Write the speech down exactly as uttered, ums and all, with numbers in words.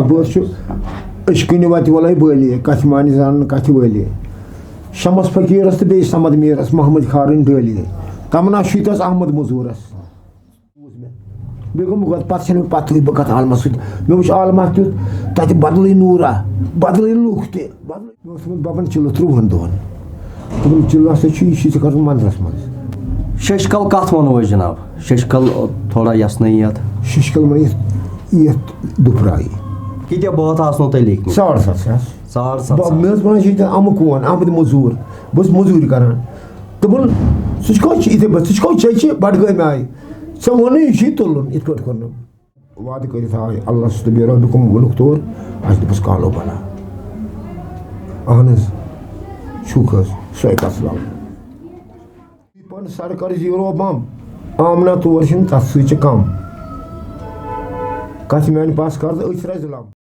بٲتھ چھُ، أسۍ کُنہِ وَتہِ وَلَے بٲلی، کَتھِ مانہِ زانَن کَتھِ وٲلی۔ شمس فقیٖرَس تہٕ بیٚیہِ صمد میٖرَس، محمد کھارٕنۍ ڈٲلی۔ تمنا شیٖتَس احمد مٔزوٗرَس۔ بیٚیہِ گوٚو مےٚ گۄڈٕ، پَتہٕ چھَنہٕ مےٚ پَتہٕے بہٕ کَتھ عالمَس سۭتۍ۔ مےٚ وٕچھ عالمہ کیُتھ، تَتہِ بدلٕے نوٗرا، بدلٕے لُکھ تہِ، بدلٕے۔ مےٚ اوس تھوٚمُت بَبَن چِلہٕ ترٛۆہَن دۄہَن۔ دوٚپُن، "چِلہٕ ہسا چھُ، یہِ چھُے ژےٚ کَرُن مَندرَس منٛز۔" ششکل کَتھ وَنو أسۍ جِناب؟ ششکل، تھوڑا یَژھ نٲیِتھ۔ ششکل وَنہِ یَتھ، یَتھ دُپھراے۔ کۭتیٛاہ بٲتھ آسنو تۄہہِ لیکھمٕتۍ؟ ساڑ سَتھ ساس۔ ساڑ سَتھ بہٕ، ساس۔ مےٚ حظ وَنان چھِ ییٚتہِ اَمہٕ کون، اَمہٕ دِ مٔزوٗر۔ بہٕ اوسُس مٔزوٗرۍ کَران۔ دوٚپُن، "سُہ چھُ کَتہِ چھُ یِتھَے پٲٹھۍ؟ سُہ چھُ کَتہِ چھُ؟ یہِ چھِ بَڈگٲمۍ آیہِ۔ ژےٚ ووٚنُے یہِ چھُے تُلُن، یِتھ پٲٹھۍ کوٚرنَم۔" وعدٕ کٔرِتھ آے اللہ سُنٛد بیٚیہِ رۄبِ کُم ووٚنُکھ تور، اَسہِ دوٚپُس کالو بَلا۔ اَہَن حظ، چھُکھ حظ، سۄے کَتھ لَو۔ پَن سَر کَر زیٖرو بَم، آمنا تور چھِنہٕ تَتھ سۭتۍ چھِ کَم۔ کَتھِ میٛانہِ پَس کَر تہٕ أتھۍ رَزِ لَم۔